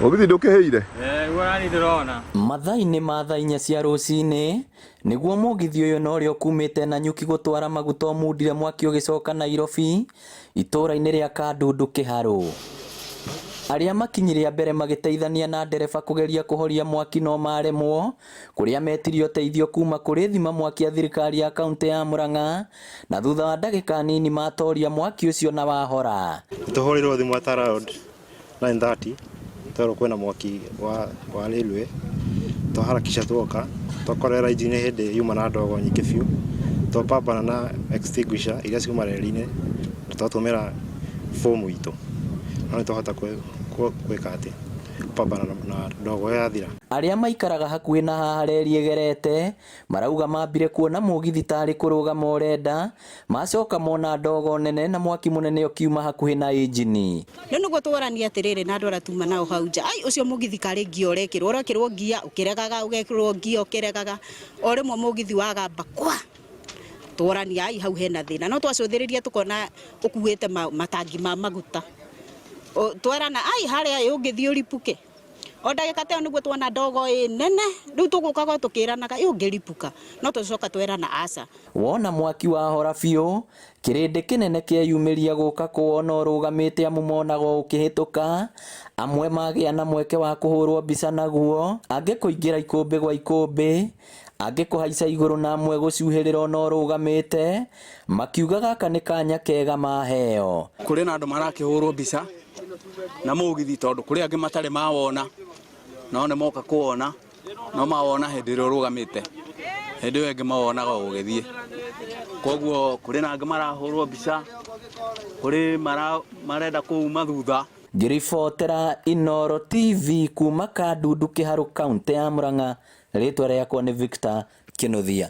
Mũgithi ndũkĩhĩire? Mathaa-inĩ ma thaa inya cia rũcinĩ nĩguo mũgithi ũyũ na ũrĩa ũkumĩte Nanyuki gũtwara maguta ũmundire mwaki ũgĩcoka Nairobi itũũra-inĩ rĩa Kandundu Kĩharũ. Arĩa makinyire a mbere magĩteithania na ndereba kũgeria kũhoria mwaki no maremwo, kũrĩa metirie ũteithio kuma kũrĩ thima mwaki a thirikari ya kauntĩ ya Murang'a na thutha wa ndagĩka nini matoria mwaki ũcio na wahora. Tũhũrĩrwo thimũ at around 9:30 twerwo kwĩna mwaki wa, wa railway twaharakisha tuoka twakorera injini hĩndĩ yuma na ndogo nyingĩ biũ twapambana na extinguisher iria ciuma reri-inĩ na twatũmĩra foam itũ no nĩ twahota gwĩka atĩ kũpambana na ndogo ĩyo yathira. Arĩa maikaraga hakuhĩ na haha reri ĩgerete marauga mambire kuona mũgithi tarĩ kũrũgama ũrenda, macoka mona ndogo nene na mwaki mũnene ũkiuma hakuhĩ na injini. Rĩu nĩguo tũranie atĩrĩrĩ na andũ arĩa tuma nao hau nja, ai ũcio mũgithi karĩ ngia ũrekĩrwo, ũrekĩrwo ngia ũkĩregaga, ũgekĩrwo ngia ũkĩregaga, o rĩmwe mũgithi wagamba kwa, tworania ai hau hena thĩna, no twacũthĩrĩria tũkona ũkuĩte matangi ma maguta, twerana ai harĩa ĩ ũngĩthiĩ ũripuke. O ndagĩka ta ĩyo nĩguo tuona ndogo ĩ nene, rĩu tũgũkaga o tũkĩranaga ĩ ũngĩripũka, no tũcoka twerana aca. Wona mwaki wahora biũ, kĩrĩndĩ kĩnene kĩeyumĩria gũka kũwona ũrũgamĩte amu monaga o ũkĩhĩtũka, amwe magĩa na mweke wa kũhũrwo mbica naguo, angĩ kũingĩra ikũmbĩ gwa ikũmbĩ, angĩ kũhaica igũrũ na amwe gũcuhĩrĩra ona ũrũgamĩte, makiuga gaka nĩ kanya kega maheo. Kũrĩ na andũ marakĩhũrwo mbica na mũgithi tondũ kũrĩ angĩ matarĩ mawona no nĩ moka kũwona no mawona hĩndĩ ĩrĩa ũrũgamĩte hĩndĩ ĩyo ĩngĩ mawonaga o ũgĩthiĩ koguo kũrĩ na angĩ marahũrwo mbica kũrĩ marenda kũuma thutha. Ngĩribotera Inooro TV kuma Kandundu Kĩharũ kauntĩ ya Murang'a, rĩtwa rĩakwa nĩ Victor Kĩnuthia.